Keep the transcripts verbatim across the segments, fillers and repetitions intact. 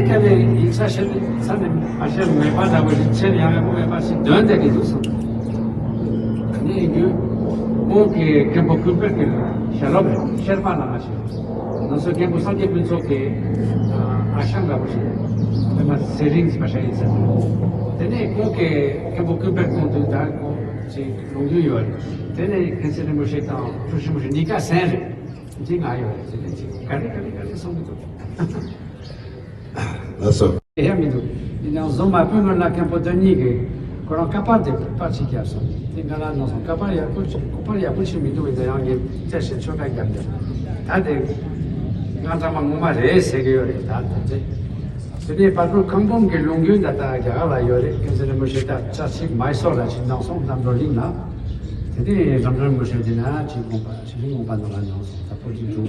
ཁ་ནས་ཡིག་ཆ་ཤེས་ནས་ཚ་ནས་མ་ཤེས་མེད་པ་འདྲ་པོ་ཞིག་ཆེར་ཡང་ཡག་པོ་མེད་པ་ཞིག་འདོན་བསྡད་ཀྱི་འདུག་སོང་། ངས་ཡིན་རྒྱུ་ཁོང་གི་མཁན་པོ་ཀུན་དཔལ་གྱི་ཞལ་སློབ་རེད། ཤེར་པ་ནང་ཞིག་ང་ཚོ་མཁན་པོ་སངས་རྒྱས་ཕུན་ཚོགས་ཀྱི་ཨ་ཞང་འདྲ་པོ་ཞིག་རེད། ཕ་མ་ཚེ་རིང་ཟེར་བ་ཞིག་ཡིན་ཟེར། དེ་ནས་ཁོང་གི་མཁན་པོ་ཀུན་དཔལ་ཁོང་དུ་ད་ཁོང་ཅིག་ལུང་རྒྱུན་ཡོད་རེད། དེ་ནས་མཁན་ཆེན་རིན་པོ་ཆེ་དང་ཁྲུ་ཆེན་པོ་ཆེ་གཉིས་ཀ་གསན་རེད། ཅིག་ང་ཡོད་རེད་ཟེར་ནས་ཅིག་ག་རེ་ག་རེ་ག་རེ་གསུང་གི་འདུག་ལགས་སོ། ཡང་མི་འདུག་ཡིན་ནའང་བཟོ་མ་སྤུས་མི་ལ་མཁན་པོ་དོན་གཉིས་ཀྱིས་ཁོ་རང་ཀ་པར་དེ་པར་ཅིག་བརྒྱབ་སོང་། དེ་ང་ལ་གནང་སོང་། ཀ་པར་ཡག་པོ་ཅིག་ཀ་པར་ཡག་པོ་ཅིག་མི་འདུག་ཡིན་ན་ཡང་ངས་བཙལ་ཞིང་ཆོ་ག་བརྒྱབ་ནས་ད་དེ་ང་ཚང་མ་ངོ་མ་རེད་ཟེར་གི་ཡོད་རེད། ད་དེ་ཚེ་དེ་ནས་པར་ཕུང་ཁང་པུང་གི་ལུང་རྒྱུན་ད་ལྟ་རྒྱ་གར་ལ་ཡོད་རེད། མཁན་ཆེན་རིན་པོ་ཆེ་ད་ཆ་ཞིག་མའི་སོར་ལ་ཅིག་གནང་སོང་། རྣམ་གྲོལ་གླིང་ལ། དེ་ནས་རྣམ་གྲོལ་རིན་པོ་ཆེ་དེ་ན་ཅིག་དགོངས་པ་ཆོས་གླིང་དགོངས་པ་ནང་ལ་གནང་སོང་། ད་པོ་ཅིག་འདུག་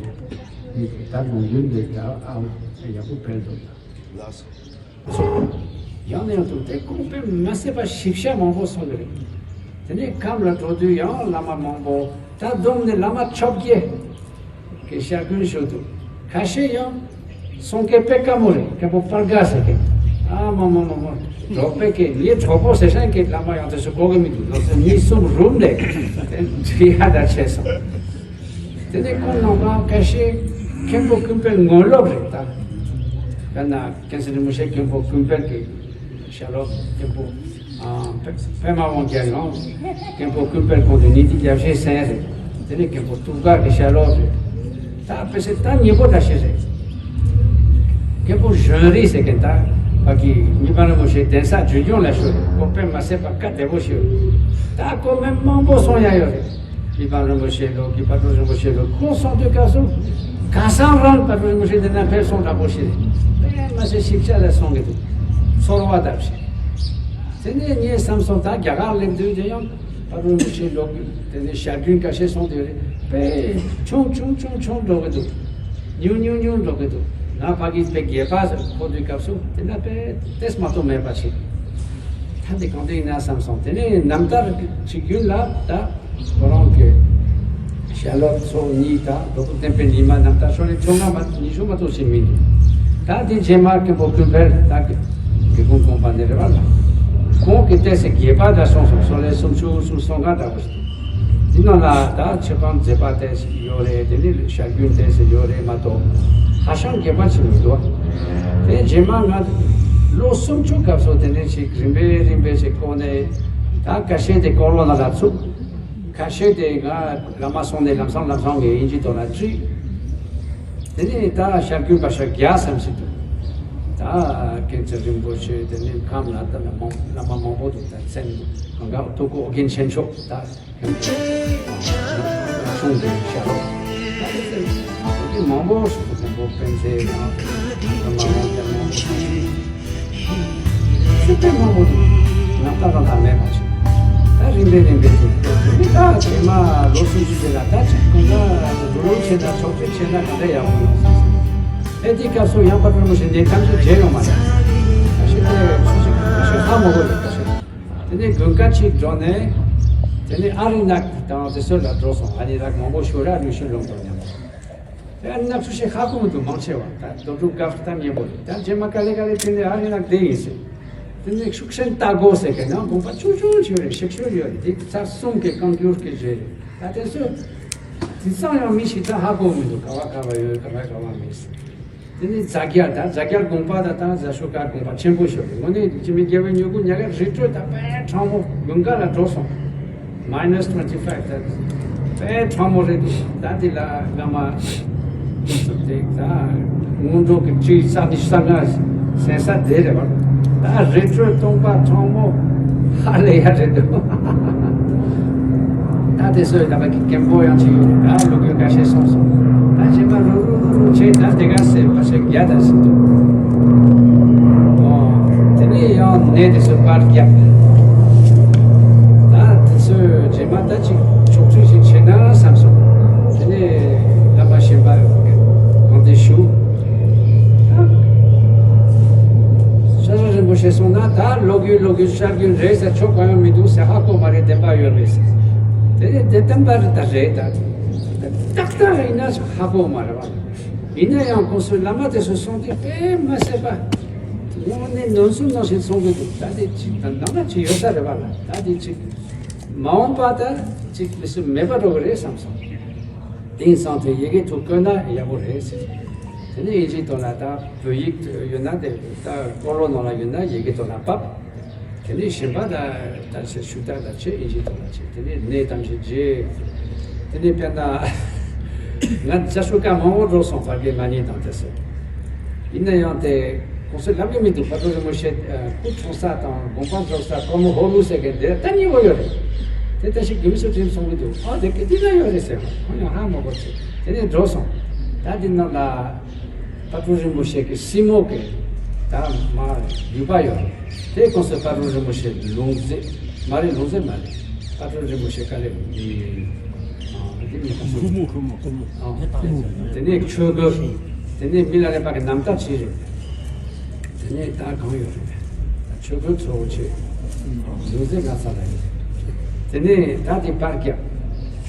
ད་ལུང་རྒྱུན་འདི་ད་ཨ་ཡག་པོ་སྤེལ་འདུག་ལགས་སོ། ཡང་ནས་ཡང་དུ་དེ་ཁོང་དཔེ་མ་སྲིད་པ་ཞིབ་ཆ་མང་པོ་གསུང་གི་རེད། དེ་ནས་ཁམས་ལ་འགྲོ་དུས་ཡང་བླ་མ་མང་པོ། ད་བསྡོམས་ནས་བླ་མ་བཅོ་བརྒྱད་ཀྱི་ཞལ་རྒྱུན་ཞུ་འདུག་ཁ་ཤས་ཡང་གསུང་མཁན་དཔེ་དཀའ་མོ་རེད། མཁན་པོ་པར་དགའ་ཟེར་མཁན། ཨ་མ་མ་མ་མ། གྲོགས་པོ་གི་ངའི་གྲོགས་པོ་ཟེར་མཁན་གྱི་བླ་མ་ཡང་དེ་ཚོ་གོ་གི་མི་འདུག་ལོ་ཚོད་གཉིས་གསུམ་རུམ་ནས་དེ་འདྲི་ཡ་ད་བྱས་སོང་། དེ་ནས་ཁོང་རྣམ་པ་ཁ་ཤས་མཁན་པོ་ཀུན་དཔལ་ངོ་ལོག་རེད་ད། ཡང་ན་མཁན་ཟུར་རིན་པོ་ཆེ་མཁན་པོ་ཀུན་དཔལ་གྱི་ཞལ་སློབ། མཁན་པོ་ཨ་པད་པད་མ་དབང་རྒྱལ་ཡང་མཁན་པོ་ཀུན་དཔལ་ཁོང་དུ་ཉིད་ཀྱི་རྒྱབ་བཤད་གསན་རེད། དེ་ནས་མཁན་པོ་ཐུགས་དགའ་གི་ཞལ་སློབ་རེད། ད་དཔེ་ཆ་ད་ཉེ་པོ་འདྲ་ཞིག་རེད། མཁན་པོ་གཞོན་རིས་ཟེར་མཁན་ད་ཕ་གི་མི་པ་ལ་མོ་ཞེས་གདན་ས་བརྒྱུད་སྐྱོང་ལ་ཞུ་རེད། ཁོ་དཔེ་མ་སྲིད་པ་བཀའ་བདེ་པོ་ཞུ་རེད། ད་ཁོ་མི་མང་པོ་སོང་ཡ་ཡོད་རེད། མི་པ་རིན་པོ་ཆེ་ལོག་གི་པ་ཏྲོ་རིན་པོ་ཆེ་ལོག་ཁོང་སོང་དུས་སྐབས་སུ་ཁ་སང་རང་པ་ཏྲོ་རིན་པོ་ཆེ་འདི་ན་ཕེབས་སོང་འདྲ་པོ་ཞིག་རེད། དཔེ་མ་སྲིད་ཞིབ་ཆ་ལ་སོང་གི་འདུག་ཚོར་བ་ལྟ་བུ་ཞིག་དེ་ནས་ངས་བསམ་སོང་། ད་རྒྱ་གར་སླེབས་དུས་དེ་ཡང་པ་ཏྲོ་རིན་པོ་ཆེ་ལོག་གི་དེ་ནས་ཞལ་རྒྱུན་ཁ་ཤས་སོང་དེ་རེད། དཔེ་ཆུང་ཆུང་ཆུང་ཆུང་འགྲོ་གི་འདུག་ཉུང་ཉུང་ཉུང་འགྲོ་གི་འདུག་ང་ཕ་གིས་དཔེ་རྒྱས་པ་ཟེར་གོ་དུས་སྐབས་སུ་དེ་ན་དཔེ་ཏེས་མ་གཏོགས་མེད་པ་ཞིག་ད་འདི་གང་དུ་ཡིན་ན་བསམ་སོང་། དེ་ནས་རྣམ་ཐར་གྱི་རྒྱུན་ལ་ད་ཁོ་རང་གི་ཞལ་སློབ་ཚོ་གཉིས་དང་རྡོ་སྐུ་བསྟན་པའི་ཉི་མ་རྣམ་ཐར་ཤོ་ལེ་ཆུང་ང་མ་ཉི་ཤུ་མ་གཏོགས་ཤིག་མིན་འདུག་ད་དེ་རྗེས་མ་མཁན་པོ་ཀུན་དཔལ་ད་གི་དགེ་ཁུངས་དགོངས་པ་ནས་རེད་བ་ལ། ཁོང་གི་ཏེས་རྒྱས་པ་འདྲ་སོང་སོང་། ཤོ་ལེ་སུམ་ཅུ་སོ་སོ་འགའ་འདྲ་བོ་ཞིག་འདི་ནང་ལ་ད་ཆོས་པ་མཛད་པ་ཏེས་ཡོད་རེད། དེ་ནི་ཞལ་རྒྱུན་ཏེས་ཡོད་རེད་མ་གཏོགས་ཧ་ཤང་རྒྱས་པ་ཞིག་མི་འདུག་དེ་རྗེས་མ་ང་ལོ་སུམ་ཅུ་སྐབས་སུ་དེ་ནས་ཞིག་རིམ་པས་རིམ་པས་ཞིག་ཁོང་ནས་ད་ཁ་ཤས་དེ་ཀོ་ལོ་ན་ལ་ཚུགས། ཁ་ཤས་དེ་ང་བླ་མ་སོང་ནས་ལམ་སང་ལམ་སང་ངས་དབྱིན་ཇི་ཐོག་ལ་བྲིས། དེ་ནས་ད་ཞལ་རྒྱུན་པ་ཞག་བརྒྱ་ཙམ་ཞིག་འདུག་ད་མཁན་ཆེན་རིན་པོ་ཆེ་དེ་ནས་ཁམས་ལ་ད་བླ་མ་མང་པོ་འདུག་ད་མཚན་གང་ག་ཐུགས་ཁུར་ཨོ་རྒྱན་ཆེན་མཆོག་ད་མཁན་ཆེན་གསུང་གི་ཞལ་སློབ་ད་དེ་མང་པོ་ཞིག་འདུག་མཁན་པོ་སྤེན་ཚེ་དང་བླ་མ་མང་པོ་མང་པོ་ཞིག་ཚིག་དེ་མང་པོ་འདུག་ང་ལྟ་རང་དང་མེད་པ་ཞིག་ད་རིམ་པས་རིམ་པས་ཀྱི་མི་ད་ཚེ་མ་ལོ་སུམ་ཅུ་དེ་ལ་ད་ཅིག་གང་ལ་འགྲོ་ལུགས་བྱེད་ན་ཆོག་ཆོག་བྱེད་ན་ག་འདྲ་ཡག་པོ་ཡོང་སྲིད། ཨེ་དེའི་སྐབས་སུ་ཡང་པ་ཀྲུང་མོ་ཞིག་འདི་ཐམས་ཅད་མཇལ་ཡོང་མ་རེད། ད་ཤི་དེ་སུ་ཞིག་ད་ཤི་ཧ་མོ་གོ་རེད། ད་ཤི་དེ་ནས་དགུན་ཁ་ཅིག་འགྲོ་ནས་དེ་ནས་ཨ་རི་ནག་དང་དེ་ཚོ་ལ་འགྲོ་སོང་། ཨ་ནི་རག་མང་པོ་ཤོར་ར་ལུས་ཤོར་ལོང་དོ་མཉམ་དུ། ཡང་ན་ཆུ་ཤེས་ཧ་གོ་མི་འདུག་མང་ཆེ་བ་ད་རྡོ་གྲུབ་དགའ་སྟ་མཉེས་པོ་རེད། ད་རྗེས་མ་ག་ལེ་ག་ལེ་དེ་ནས་ཨ་རི་ནང་བསྡད་ཡིན་ཟེར། དེ་ནས་ཤུགས་ཆེན་ལྟ་དགོས་ཟེར་གི་ན་དགོངས་པ་ཆུང་ཆུང་ཞིག་རེད། ཤིག་ཤོས་ཡོད་རེད། དེ་ཚར་གསུམ་གི་རྐང་འགྱུར་གི་རེད། ད་དེ་ཚོ་དེ་ཚང་ཡང་མི་ཞིག་ད་ཧ་གོ་མི་འདུག་ག་བ་ག་བ་ཡོད་ག་བ་ག་བ་མེད་ཟེར། དེ་ནས་རྫ་རྒྱལ་ད་རྫ་རྒྱལ་དགོངས་པ་ད་ད་རྫ་ཤོ་ཀ་དགོངས་པ་ཆེན་པོ་ཞིག་རེད། དངོས་གནས་འཇིགས་མེད་རྒྱལ་བའི་མྱུ་གུ་ཉག་ག་རི་ཁྲོད་ད་དཔེ་གྲང་མོ་དགུན་ཁ་ལ་འགྲོ་སོང་། མའི་ནས་ཊུ་ཝེན་ཊི་ཕའིབ་ད་དཔེ་གྲང་མོ་རེད། ད་དེ་ལ་སྔ་མ་དེ་ད་སྔོན་འགྲོ་གི་ཁྲིད་ས་ནི་ས་ང་སེང་ས་དེ་རེད་བ། ད་རི་ཁྲོད་སྟོང་པ་གྲང་མོ་ཧ་ལས་ཡ་རེད་འདུག་ད་དེ་སོས་ད་པ་གི་མཁན་པོ་ཡང་ཅིག་ཡོད་རེད། ད་ལོ་རྒྱུས་ཁ་ཤས་སོང་སོང་། ད་རྗེས་མ་རུ་རུ་རུ་རུ་བྱས་ད་དེ་ག་སེ་བ་ཞིག་རྒྱ་ད་ཟིན་འདུག་ཨོ། དེ་ནས་ཡང་ནས་དེ་ཚོ་པར་བརྒྱབ། ད་དེ་ཚོ་རྗེས་མ་ད་ཅིག་ཕྱོགས་བསྒྲིགས་ཤིག་བྱས་ན་བསམ་སོང་། དེ་ནས་བསླབ་པ་གཞན་པ་གང་དེ་ཞུ། ད་ཤ་ཟ་རིན་པོ་ཆེ་སོང་ན་ད་ལོ་རྒྱུས་ལོ་རྒྱུས་ཤར་རྒྱུན་རེད་ཟེར་ཆོག་གང་ཡང་མི་འདུག་ཟེར་ཧ་གོ་མ་རེད། བདེན་པ་ཡོད་རེད་ཟེར། དེ་ནས་དེ་བདེན་པ་རེད་ད་རེད་ད། ཏག་ཏག་ཡིན་ན་ཧ་གོ་མ་རེད་བ། ཡིན་ན་ཡང་ཁོང་ཚོའི་བླ་མ་དེ་ཚོ་གསུང་དེ་དཔེ་མ་སྲིད་པ། དངོས་གནས་ནོར་འཛོལ་ནང་བཞིན་སོང་གི་འདུག་ད་དེ་ཅིག་ད་ནང་ན་ཅིག་ཡོད་ས་རེད་པ་ལ། ད་དེ་ཅིག་མ་འོངས་པ་ད་ཅིག་མི་སུ་མེད་པ་འགྲོ་གི་རེད་བསམ་སོང་། དེང་སང་དེ་ཡི་གེ་ཐོག་བཀོད་ན་ཡག་པོ་རེད་ཟེར། དེ་ནས་དབྱིན་ཇིའི་ཐོག་ལ་ད་བོད་ཡིག་ཡོད་ན་དེ་ད་ཀོ་ལོ་ནང་ལ་ཡོད་ན་ཡི་གེ་ཐོག་ལ་ཕབ། དེ་ནས་གཞན་པ་ད་ད་ཆ་ཞུ་དག་ལ་ཆེ་དབྱིན་ཇིའི་ཐོག་ལ་ཆེ། དེ་ནས་གནས་ཐམས་ཅད་རྗེ། དེ་ནས་དཔེར་ན་ང་རྒྱ་ཤོག་ཀ་མང་པོ་འགྲོ་སོང་། ཕ་གི་མ་ཉིད་དང་དེ་སོགས། ཡིན་ན་ཡང་དེ་གོང་ས་ལབ་ཀྱི་མི་འདུག་བཀའ་དྲིན་རིན་པོ་ཆེ་སྐུ་འཁྲུངས་ས་དང་དགོངས་པ་རྫོགས་ས་ཀོར་མོ་ཧོ་ལུ་ཟེར་མཁན་དེ་ལྟ་སྙིང་པོ་ཡོད་རེད། དེ་ལྟ་ཞིག་རྒྱུ་མི་སུ་དྲིན་སོང་གི་འདུག་ཨ་དེ་སྐད་དེ་ལ་ཡོད་རེད་ཟེར། ཁོང་ཡང་ཧ་མ་གོ་ཚེ་དེ་ནས་འགྲོ་སོང་། ད་འདི་ནང་ལ་བཀའ་དྲིན་རིན་པོ་ཆེ་གི་སྲིང་མོ་གི་ད་མ་ཡུལ་པ་ཡོད་རེད། དེ་གོང་ས་བཀའ་དྲིན་རིན་པོ་ཆེ་ལུང་རྫས་མ་རེད། ལུང་རྫས་མ་རེད། བཀའ་དྲིན་རིན་པོ་ཆེ་ག་རེ་འདི་ཨ་འདི་མི་གོང་ས་ཁུ་མོ། ཁུ་མོ། ཁུ་མོ། ཨ་དེ་ནས་ཆོས་གོས། དེ་ནས་མི་ལ་རས་པ་གི་རྣམ་ཐར་ཅིག་རེད། དེ་ནས་ད་གང་ཡོད་རེད། ད་ཆོས་གོས་གཙོ་བོ་ཆེ་ལུང་རྫས་ང་ཚ་ལ་ཡོད། དེ་ནས་ད་དེ་པར་རྒྱབ།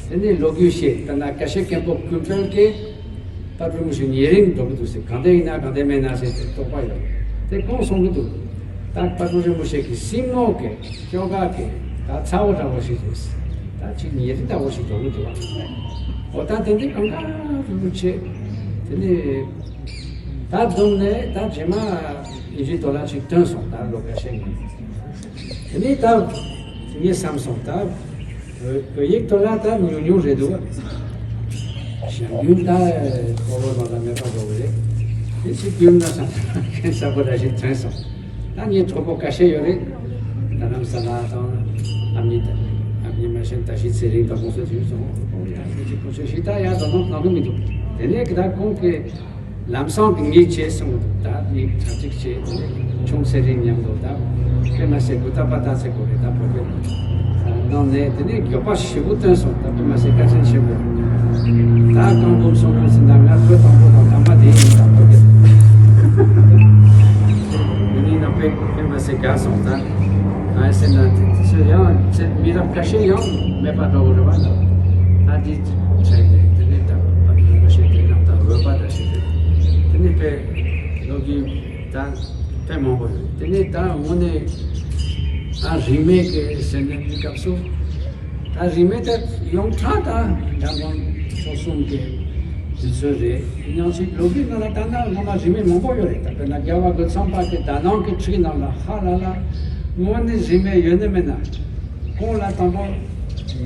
དེ་ནས་ལོ་རྒྱུས་བཤད། ད་ན་ཀ་ཤེ་མཁན་པོ་ཀུན་སྤྲུལ་གྱིས་བཀའ་དྲིན་རིན་པོ་ཆེ་ཉེ་རིང་འགྲོ་གི་འདུག་ཟེར། གང་དེ་ཡིན་ན་གང་དེ་མེད་ན་ཟེར་དེ་དོགས་པ་ཡོད། དེ་གོང་སོང་གི་འདུག་ད་བཀའ་དྲིན་རིན་པོ་ཆེ་གི་སྲིང་མོ་གི་སྐྱོ་ག་གི་ད་ཚ་བོ་འདྲ་བོ་ཞིག་རེད། ད་ཅིག་ཉེ་རིང་འདྲ་བོ་ཞིག་འགྲོ་གི་འདུག་བ། འོ་ད་དེ་འདི་གང་ག་རིན་པོ་ཆེ་དེ་ནས་ད་བསྡོམས་ནས་ད་རྗེས་མ་ཡིན་གཅིག་དོ་ལ་ཅིག་བཏོན་སོང་། ད་ལོ་འགའ་ཤས་ངས་དེ་ནས་ད་ངས་བསམ་སོང་། ད་བོད་ཡིག་ཐོག་ལ་ད་ཉུང་ཉུང་རེད་འདུག་བ། གཞན་རྒྱུན་ད་ཁོ་བོ་ནང་ལ་མེད་པ་འགྲོ་གི་རེད། དེ་ཅིག་རྒྱུན་ན་ས་ཁན་ས་པོ་ར་ཞིག་དྲན་སོང་། ད་ངའི་གྲོགས་པོ་ཁ་ཤས་ཡོད་རེད། ད་རྣམ་ས་ལ་དང་ཨ་མྱེས་དང་ཨ་མྱེས་མ་གཞན་ད་ཤི་ཚེ་རིང་དང་ཁོང་ཚོ་ཞིག་སོང་། ཁོང་ཡང་ཁོང་ཚོ་ཞིག་ད་ཡང་དོ་སྣང་གནང་གི་མི་འདུག་དེ་ནས་ད་ཁོང་གི་ལམ་སང་གི་ངས་བྱས་སོང་། ད་ངས་གྲ་སྒྲིག་བྱས། དེ་ནས་ཆུང་ཚེ་རིང་མཉམ་དུ་ད་དཔེ་མ་སྲིད་གུ་ད་པ་ད་ཚེ་གོ་རེད། ད་བོད་པའི་ནང་ནས་དེ་ནས་མགྱོགས་པ་ཞེ་པོ་བཏོན་སོང་། ད་དཔེ་མ་སྲིད་བཀའ་དྲིན་ཆེན་པོ། ད་རྐང་འབུམ་སོང་གི་ཟིན་ན་ང་བོད་དང་པོ་དང་དང་མ་དེ་ཡིན། ད་བོད་པའི་མི་ནི་ན་དཔེ་དཔེ་མ་སྲིད་དགའ་སོང་། ད་ང་ཟེར་ན་དེ་ཚོ་ཡང་ཚེ་མི་རབས་ཁ་ཤས་ཡང་མེད་པ་འགྲོ་གི་རེད་བ། ད་ད་དེ་ཆེ་ནས་དེ་ནས་ད་བོད་པ་ཞིག་དེ་ནང་ད་བོད་པ་འདྲ་ཞིག་རེད། དེ་ནས་དཔེ་ལོ་རྒྱུས་ད་དཔེ་མང་པོ་ཡོད། དེ་ནས་ད་དངོས་གནས་ད་རིས་མེད་ཀྱི་ཟེར་ནས་དུས་སྐབས་སུ་ད་རིས་མེད་ད་ཡོངས་གྲགས་ད་འཇམ་དབྱངས་སྐྱབས་གསུམ་གྱི་དུས་ཚོད་རེད། ཡང་ཅིག་ལོ་རྒྱུས་ནང་ལ་ད་ན་སྔ་མ་རིས་མེད་མང་པོ་ཡོད་རེད། ད་དཔེར་ན་རྒྱལ་བ་རྒོད་ཚང་པ་གི་དག་སྣང་གི་ཁྲིད་ནང་ལ་ཧ་ལ་ལ་དངོས་གནས་རིས་མེད་ཡོད་ནི་མེད་ན། ཁོང་ལ་དང་པོ་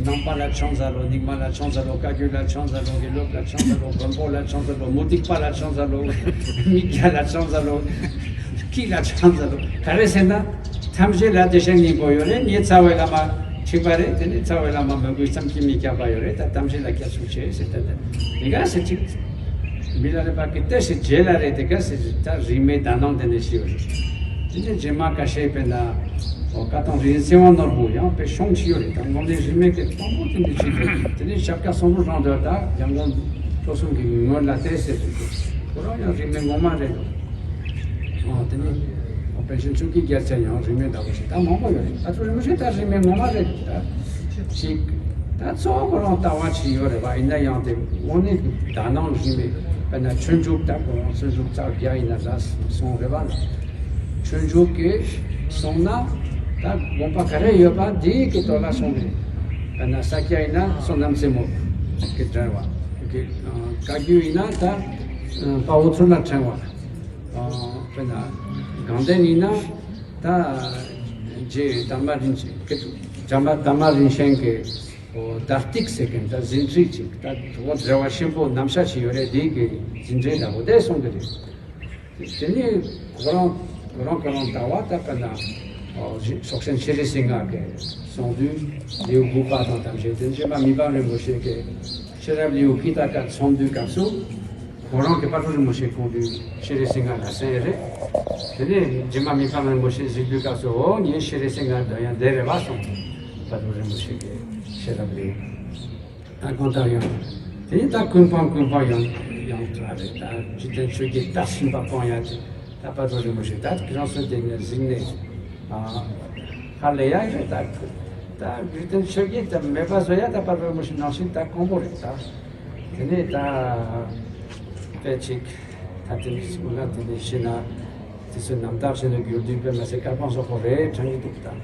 ནང་པ་ལ་ཆང་ཟ་ལོ། རྙིང་མ་ལ་ཆང་ཟ་ལོ། བཀའ་བརྒྱུད་ལ་ཆང་ཟ་ལོ། དགེ་ལུགས་ལ་ཆང་ཟ་ལོ། མགོན་པོ་ལ་ཆང་ཟ་ལོ། མུ་སྟེགས་པ་ལ་ཆང་ཟ་ལོ། མི་སྐྱ་ལ་ཆང་ཟ་ལོ། སྐྱིད་ལ་ཆང་ཟ་ལོ། ག་རེ་ཟེར་ན་ཐམས་ཅད་ལ་བདེ་གཤེགས་སྙིང་པོ་ཡོད་རེད། ངའི་རྩ་བའི་བླ་མ་ཁྲི་པ་རེད། དེ་ནས་རྩ་བའི་བླ་མ་མོས་གུས་བསམ་གྱིས་མི་ཁྱབ་པ་ཡོད་རེད། ད་ཐམས་ཅད་ལ་སྐྱབས་སུ་མཆི་ཟེར། ད་ད་དེ་ག་ཟེར་ཅིག་མི་ལ་རས་པ་གི་ལྟས་ཤིག་རྗེས་ལ་རེད། དེ་ག་ཟེར་ད་རིས་མེད་དག་སྣང་དེ་ནས་ཤི་བ་རེད། དེ་ནས་རྗེས་མ་ཁ་ཤས་དཔེར་ན་ཨོ་བཀའ་ཐང་རིག་འཛིན་ཚེ་དབང་ནོར་བུ་ཡང་དཔེ་ཤོང་ཤི་ཡོད་རེད། ད་དངོས་གནས་རིས་མེད་ཀྱི་དང་པོ་དེ་འདྲ་ཅིག་རེད། དེ་ནས་ཞབས་སྐྱ་གསུམ་པོ་རང་དོན་ད་ཡང་སྒོམ་སྤྲོ་གསུམ་གྱི་ངོས་ལ་བལྟས་ཟེར་དུས་ཁོ་རང་ཡང་རིས་མེད་ངོ་མ་རེད་འདུག་ཨོ་དེ་ནས་ཨོ་པན་ཆེན་བཅུ་གི་རྒྱལ་མཚན་ཡང་རིས་མེད་འདྲ་བོ་ཞིག་ད་མང་པོ་ཡོད་རེད། ད་ཚོ་རིན་པོ་ཆེ་ད་རིས་མེད་ངོ་མ་རེད། ད་ཅིག་ད་གཙོ་བོ་ཁོ་རང་ལྟ་བ་ཅིག་ཡོད་རེད་བ། ཡིན་ན་ཡང་དེ་དངོས་གནས་དག་སྣང་རིས་མེད། དཔེར་ན་སྤྱོད་འཇུག་ད་ཁོ་རང་སྤྱོད་འཇུག་རྩ་བརྒྱད་ཡིན་ན་ལ་སོང་རེད་བ། སྤྱོད་འཇུག་གི་སོང་ན་ད་དགོངས་པ་ག་རེ་ཡོད་པ་དེ་གི་ཐོག་ལ་སོང་རེད། དཔེར་ན་ས་སྐྱ་ཡིན་ན་བསོད་ནམས་རྩེ་མོ་གི་འགྲེལ་བ་གི། བཀའ་བརྒྱུད་ཡིན་ན་ད་དཔའ་བོ་ཚུར་ལ་ཕྲེང་བ། དཔེར་ན་དགོངས་དོན་ཡིན་ན་ད་རྗེ་དར་མ་རིན་ཆེན་གི་དར་མ་དར་མ་རིན་ཆེན་གི་ཟླ་སྟེགས་ཟེར་མཁན་ད་ཟིན་བྲིས་ཅིག་ད་དོ་བདེ་བ་ཆེན་པོ་རྣམ་གཞག་ཅིག་ཡོད་རེད། དེ་གི་ཟིན་བྲིས་འདྲ་བོ་དེ་གསུང་གི་རེད། དེ་ནས་ཁོ་རང་ཁོ་རང་ཁོ་རང་ལྟ་བ་ད་དཔེར་ན་ཨོ་ཞི་སོག་ཤན་ཤྲཱི་རི་སིང་ཧ་གི་གསུང་དུས་ལེའུ་དགུ་པ་དང་དམ་ཞེས་དེ་རྗེས་མ་མི་ཕམ་རིན་པོ་ཆེ་གི་ཤེས་རབ་ལེའུ་ཀི་ཏ་ཀ་ཚོམ་དུས་སྐབས་སུ་ཁོ་རང་གི་དཔལ་སྤྲུལ་རིན་པོ་ཆེ་ཁོང་དུས་ཤྲཱི་རི་སིང་ཧ་ལ་གསན་ཡོད་རེད། དེ་ནས་རྗེས་མ་མི་ཕམ་རིན་པོ་ཆེ་གཟིགས་དུས་སྐབས་སུ་ཨོ་ངའི་ཤྲཱི་རི་སིང་ཧ་འདོན་ཡ་འདི་རེད་བ་གསུངས། དཔལ་སྤྲུལ་རིན་པོ་ཆེ་གི་ཤེས་རབ་ལེའུ། ད་གང་ལྟར་ཡང་། དེ་ནས་ད་ཀུན་སྤངས་ཀུན་སྤངས་ཡང་ཡང་དྲག་རེད། ད་འཇིག་རྟེན་ཆོས་བརྒྱད་བདག་བཞིན་པ་སྤང་ཡ་དེ་ད་དཔལ་སྤྲུལ་རིན་པོ་ཆེ་ད་ཁྱེད་རང་ཚོ་དེ་ནས་གཟིགས་ནས་ཨ་ཧ་ལས་ཡ་རེད། ད་ད་འཇིག་རྟེན་ཆོས་བརྒྱད་དེ་མེད་པ་བཟོ་ཡ་ད་དཔལ་སྤྲུལ་རིན་པོ་ཆེ་ནང་བཞིན་ད་དཀོན་པོ་རེད། ད་དེ་ནས་ད་དཔེ་ཅིག་ད་དེ་ནས་ང་དེ་ནས་ཤི་ན། དེ་ཚོའི་རྣམ་དག་ཆེད་དུ་བསྒྱུར་དུས་དཔེ་མ་སྲིད་དཀར་པོ་སོག་པོ་རེད་དྲན་གྱི་འདུག་ད།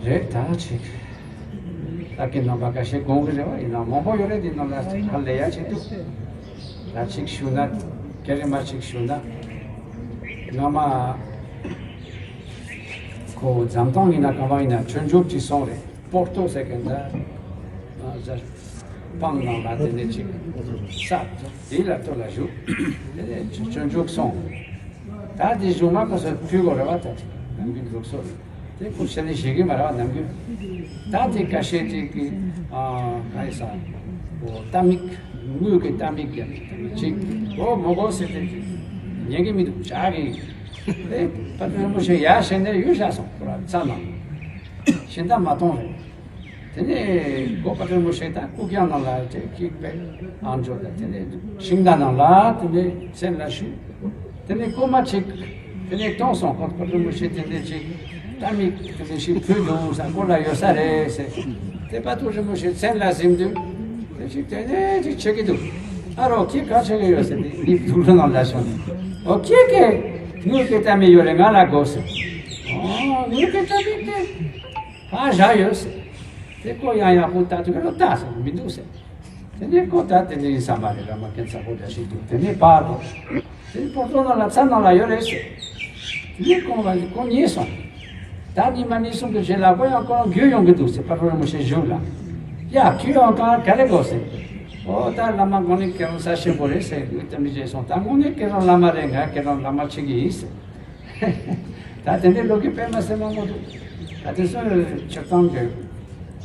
རེད་ད་ཅིག་ད་གིན་རྣམ་པ་ཁ་ཤས་དགོངས་གི་རེད་བ། ཡིན་ན་མང་པོ་ཡོད་རེད། འདི་ནང་ལ་ཧ་ལས་ཡ་ཆེ་འདུག་ད་ཅིག་ཞུ་ན། སྐད་རིམ་མ་ཅིག་ཞུ་ན། སྔ་མ་ཁོ་འཛམ་ཐང་ཡིན་ན་གང་བ་ཡིན་ན་ཆོས་འཇོག་ཅིག་སོང་རེད། པོར་ཏོ་ཟེར་མཁན་ད། ཨ་ཟེར། སྤང་ནང་ལ་དེ་ནས་ཅིག་ས་དེ་ལ་ལྟོ་ལ་བཞུགས། དེ་ནས་སྤྱོད་འཇུག་སོང་། ད་དེ་གཞུང་མ་ཁོ་ཚོས་ཕུལ་དགོས་རེད་བ། ད་ནམ་རྒྱུན་ལུགས་སྲོལ་རེད། དེ་ཁོ་ཤ་ནི་ཞིག་གི་མ་རེད་བ་ནམ་རྒྱུན། ད་དེ་ཁ་ཤས་ཅིག་གི་ཨ་ག་ཡི་ས་འོ་རྟ་མིག་དངུལ་གྱི་རྟ་མིག་ཡ་ཅིག་འོ་མོ་གོ་ཟེར་ཏེ་ཉན་གི་མི་འདུག་ཇག་གི་དེ་པ་ཏི་རིན་པོ་ཆེ་ཡར་བཞེངས་ནས་ཡུལ་བཞག་སོང་ཁོ་ར་ཚ་ནང་། ཤིང་རྟ་མ་གཏོང་རེད། དེ་ནས་གོ་པ་ཏི་རིན་པོ་ཆེ་དང་སྐུ་རྐྱང་ནང་ལ་དེ་ཀིག་པའི་ཨང་ཇོ་དང་དེ་ནས་ཤིང་རྟ་ནང་ལ་དེ་ནས་སེམས་ལ་ཞུ། དེ་ནས་རྐུ་མ་ཅིག་དེ་ནས་གཏོང་སོང་། གོ་པ་ཏི་རིན་པོ་ཆེ་དེ་འདྲ་ཅིག་རྟ་མིག་དེ་འདྲ་ཞིག་ཕུལ་འདུག་ས་ཁོ་ལ་ཡོད་ས་རེད་ཟེར། དེ་པ་ཏི་རིན་པོ་ཆེ་མཚན་ལ་ཟིན་དུས་དེ་ཅིག་དེ་ནས་ཅིག་བྱེད་ཀྱི་འདུག་ཨ་རོ་ཁྱེད་ག་བྱེད་ཀྱི་ཡོད་ཟེར་ཏེ་འདི་དུག་ལོ་ནང་ལ་ཤོང་ནས། ཨོ་ཁྱེད་ཀྱིས་དངུལ་གྱི་རྟ་མིག་ཡོད་རེད། ང་ལ་དགོས་ཟེར། ཨོ་དངུལ་གྱི་རྟ་མིག་དེ། ཕར་བཞག་ཡོད་ཟེར། དེ་ཁོ་ཡང་ཡག་པོ་ལྟ་དུས་ལོ་ལྟ་ཟེར་མི་འདུག་ཟེར། དེ་ནས་ཁོ་ད་དེ་ནས་ཡིན་ས་མ་རེད། ར་མ་ཀན་ས་ཁོ་འདྲ་ཞིག་འདུག་དེ་ནས་པར་དོ། དེ་ནས་པོར་ཏོ་ནང་ལ་ཚ་ནང་ལ་ཡོད་རེད་ཟེར། དེ་ནས་ཁོང་ལ་ཁོང་ཉེས་སོང་། ད་ཉི་མ་གཉིས་གསུམ་གྱི་རྗེས་ལ་ཁོ་ཡང་ཁོ་རང་རྒྱུས་ཡོང་གི་འདུག་ཟེར། པ་ཏི་རིན་པོ་ཆེ་གཞུང་ལ། ཡ་ཁྱོད་ཡང་གང་ག་རེ་དགོས་ཟེར། ཨོ་ད་བླ་མ་དངོས་གནས་ཁྱེད་རང་ས་ཆེན་པོ་རེད་ཟེར། དངུལ་རྟ་མིག་བྱས་སོང་། ད་དངོས་གནས་ཁྱེད་རང་བླ་མ་རེད། ང་ཁྱེད་རང་བླ་མ་བྱེད་ཀྱི་ཡིན་ཟེར། ད་དེ་འདྲའི་ལོ་རྒྱུས་དཔེ་མ་སྲིད་མང་པོ་འདུག་ད་དེ་ཚོའི་སྤྱིར་བཏང་གི་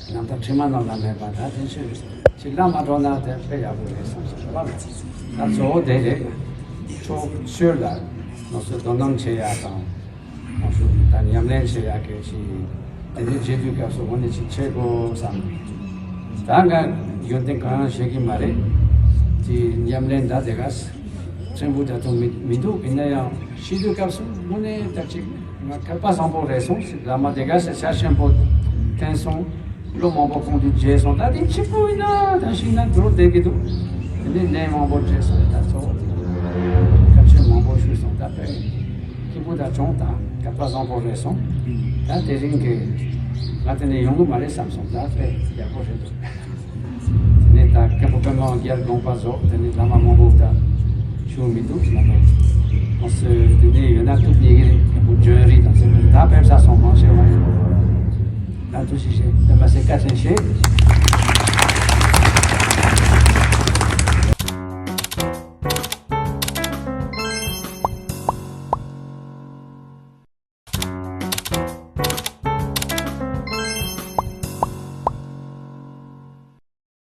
རྣམ་ཐར་ཁྲིད་མ་ནང་ལ་མེད་པ། ད་དེ་ཚོས་ཅིག་བླ་མ་འགྲོ་ན་དེ་དཔེ་ཡག་པོ་རེད་བསམ་སོང་། ད་གཙོ་བོ་དེ་རེད། ཕྱོགས་ཆོས་ལ་ང་ཚོས་དོ་སྣང་བྱེད་ཡག་དང་། ང་ཚོས་ད་ཉམས་ལེན་བྱེད་ཡག་གི་ཅིག་དེ་འདྲའི་བྱེད་དུས་སྐབས་སུ་དངོས་གནས་ཅིག་བྱེད་དགོས་བསམ། ད་ང་ཡོན་ཏན་གང་ཡང་ཤེས་ཀྱི་མ་རེད། དེ་ཉམས་ལེན་ད་དེ་ག་ཕྲན་བུ་ད་དུང་མི་མི་འདུག་ཡིན་ན་ཡང་ཤེས་དུས་སྐབས་སུ་དངོས་གནས་ད་ཅིག་ང་སྐལ་པ་བཟང་པོ་རེད་སོང་ཟེར། བླ་མ་དེ་ག་ཟེར་ཤ་ཆེན་པོ་བསྟེན་སོང་། ལོ་མང་པོ་ཁོང་དུ་མཇལ་སོང་། ད་དེ་གཅིག་པུ་ཡིན་ན་ད་ཤིང་ན་འགྲོ་བསྡད་ཀྱི་འདུག་དེ་ནས་ནད་མང་པོ་བྱས་སོང་། ད་གཙོ་བོ་དེ་སྐད་ཆ་མང་པོ་ཞུས་སོང་། ད་དཔེ་སྐྱིད་པོ་ད་བྱུང་། ད་སྐལ་པ་བཟང་པོ་རེད་སོང་། ད་དེ་རིང་གི་ང་དེ་ནས་ཡོང་གི་མ་རེད་བསམ་སོང་། ད་དཔེ་ཡག་པོ་རེད་འདུག་དེ་ནས་ད་མཁན་པོ་པདྨ་དབང་རྒྱལ་དགོངས་པ་རྫོགས། དེ་ནས་བླ་མ་མང་པོ་ད་བྱུང་མི་འདུག་ན་ནོ། ང་ཚོས་དེ་ནས་ཡོད་ན་ཐུག་ཉེ་གི་རེད། མཁན་པོ་འཇོན་རི་དང་ཟེར་བའི་ད་ཕེབས་ས་སོང་མང་ཆེ་བ་རེད། ད་ཐུགས་རྗེ་ཆེ། དེ་མ་ཟད་བཀའ་དྲིན་ཆེ།